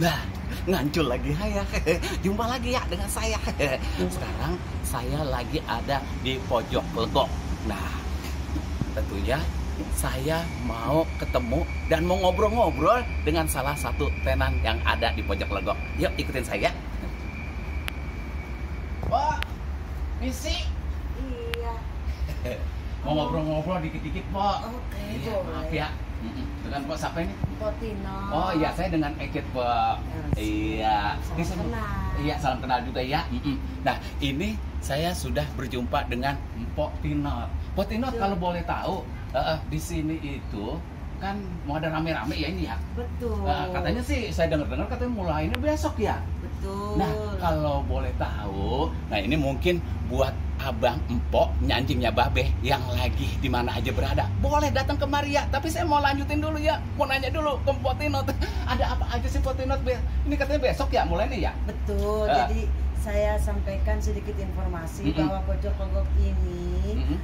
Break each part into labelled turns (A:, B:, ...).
A: Nah, ngancul lagi ya. Jumpa lagi ya dengan saya. Sekarang saya lagi ada di pojok Legok. Nah, tentunya saya mau ketemu dan mau ngobrol-ngobrol dengan salah satu tenan yang ada di pojok Legok. Yuk ikutin saya. Pak, misi.
B: Iya.
A: Mau ngobrol-ngobrol dikit-dikit, Pak.
B: Oke,
A: Iya,
B: boleh.
A: maaf ya. Dengan Pak siapa ini?
B: Potino.
A: Oh iya, saya dengan Eket, Pak. Iya.
B: Salam kenal.
A: Iya, salam kenal juga ya. Nah, ini saya sudah berjumpa dengan Mpok Tinot. Mpok Tinot, kalau boleh tahu, di sini itu kan mau ada rame-rame ya ini ya?
B: Betul.
A: Katanya sih, saya dengar-dengar katanya mulainya besok ya?
B: Betul.
A: Nah, kalau boleh tahu, nah ini mungkin buat abang, empok, nyanjingnya babe yang lagi di mana aja berada, boleh datang ke Maria. Tapi saya mau lanjutin dulu ya, mau nanya dulu ke Mpok Tinot. Ada apa aja sih Mpok Tinot? Ini katanya besok ya mulainya ya?
B: Betul. Jadi saya sampaikan sedikit informasi bahwa pojok Legok ini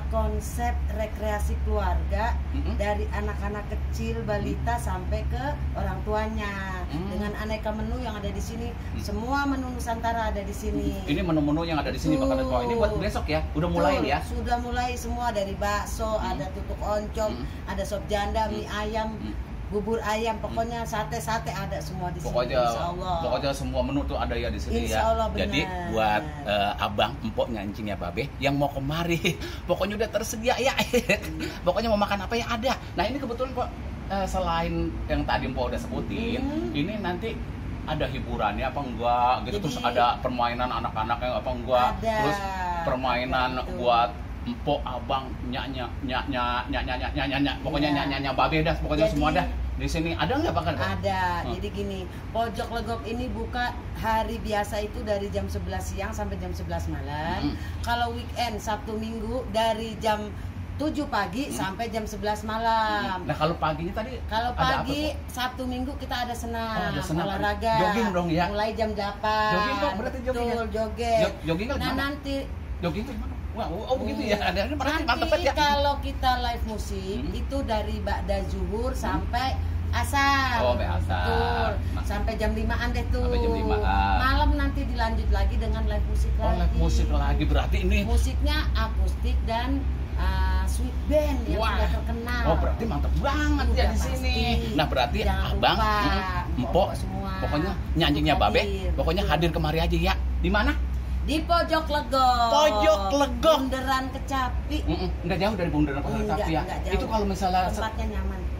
B: konsep rekreasi keluarga dari anak-anak kecil, balita sampai ke orang tuanya dengan aneka menu yang ada di sini. Semua menu Nusantara ada di sini.
A: Ini menu-menu yang ada di sini bakal ada. Ini buat besok ya, udah mulai ya?
B: Sudah mulai semua dari bakso, ada tutuk oncom, ada sop janda, mie ayam, bubur ayam, pokoknya sate-sate ada semua di sini.
A: Pokoknya semua menu tuh ada ya di sini
B: Insya
A: ya.
B: Allah,
A: jadi
B: benar.
A: buat abang, empok, nyancingnya babe yang mau kemari, pokoknya udah tersedia ya. Pokoknya mau makan apa ya ada. Nah ini kebetulan kok selain yang tadi empok udah sebutin, ini nanti ada hiburannya apa enggak gitu.
B: Jadi,
A: terus ada permainan anak-anak yang apa enggak,
B: ada.
A: terus permainan
B: Betul.
A: buat empok, abang, pokoknya nyanyi babe dah, pokoknya
B: Jadi,
A: semua dah di sini. Ada nggak bakal?
B: Ada. Jadi gini, pojok Legok ini buka hari biasa itu dari jam 11 siang sampai jam 11 malam. Kalau weekend Sabtu Minggu dari jam 7 pagi sampai jam 11 malam.
A: Nah kalau paginya tadi?
B: Kalau
A: ada
B: pagi
A: apa,
B: Sabtu Minggu kita ada senam,
A: ada senam,
B: olahraga.
A: jogging dong ya?
B: Mulai jam 8.
A: Jogging dong, berarti jogging ya?
B: Betul, joget.
A: Jogging kan
B: Nah
A: gimana?
B: nanti
A: Jogging itu gimana? Wah, begitu ya. Ada berarti mantep
B: nanti
A: ya.
B: kalau kita live musik itu dari ba'da zuhur sampai asar.
A: Oh, sampai asar.
B: Betul. Sampai jam 5-an deh tuh.
A: Sampai jam 5-an.
B: Malam nanti dilanjut lagi dengan live musik
A: Oh,
B: lagi.
A: live musik lagi. Berarti ini
B: Musiknya akustik dan sweet band yang
A: wah.
B: sudah terkenal.
A: Oh, berarti mantep banget ya
B: Udah
A: di sini.
B: pasti.
A: Nah, berarti
B: Jangan
A: abang,
B: lupa,
A: empok,
B: semua
A: pokoknya nyanjingnya babe,
B: hadir.
A: pokoknya
B: Betul.
A: hadir kemari aja ya. Di mana?
B: Di pojok Legok.
A: Pojok Legok.
B: Bundaran Kecapi.
A: Nggak jauh dari Bundaran Pasar Kecapi ya.
B: Enggak jauh.
A: Itu kalau misalnya
B: tempatnya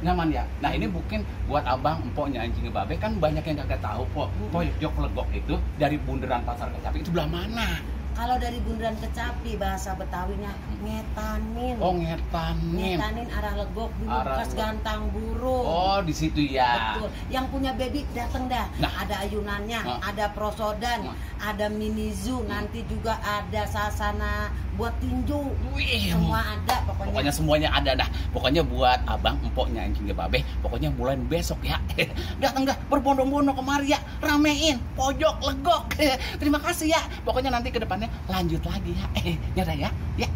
B: nyaman.
A: ya. Nah ini mungkin buat abang, empok, nyanjingnya babe kan banyak yang kagak tahu kok. Pojok Legok itu dari Bundaran Pasar Kecapi itu belah mana?
B: Kalau dari Bundaran Kecapi bahasa Betawinya ngetanin.
A: Oh, ngetanin.
B: Ngetanin arah Legok dulu
A: Arah
B: bekas
A: Legok.
B: gantang burung.
A: Oh, di situ ya.
B: Betul. Yang punya baby datang dah.
A: Nah.
B: Ada ayunannya, ada prosodan, ada mini zoo, nanti juga ada sasana buat tinju.
A: Wih,
B: Semua ada pokoknya.
A: pokoknya semuanya ada dah. Pokoknya buat abang, empok, nyanjingnya babe, pokoknya mulai besok ya. Datang dah berbondong-bondong ke Maria, ramein pojok Legok. Terima kasih ya. Pokoknya nanti ke depannya lanjut lagi ya. Ya dah ya. Ya.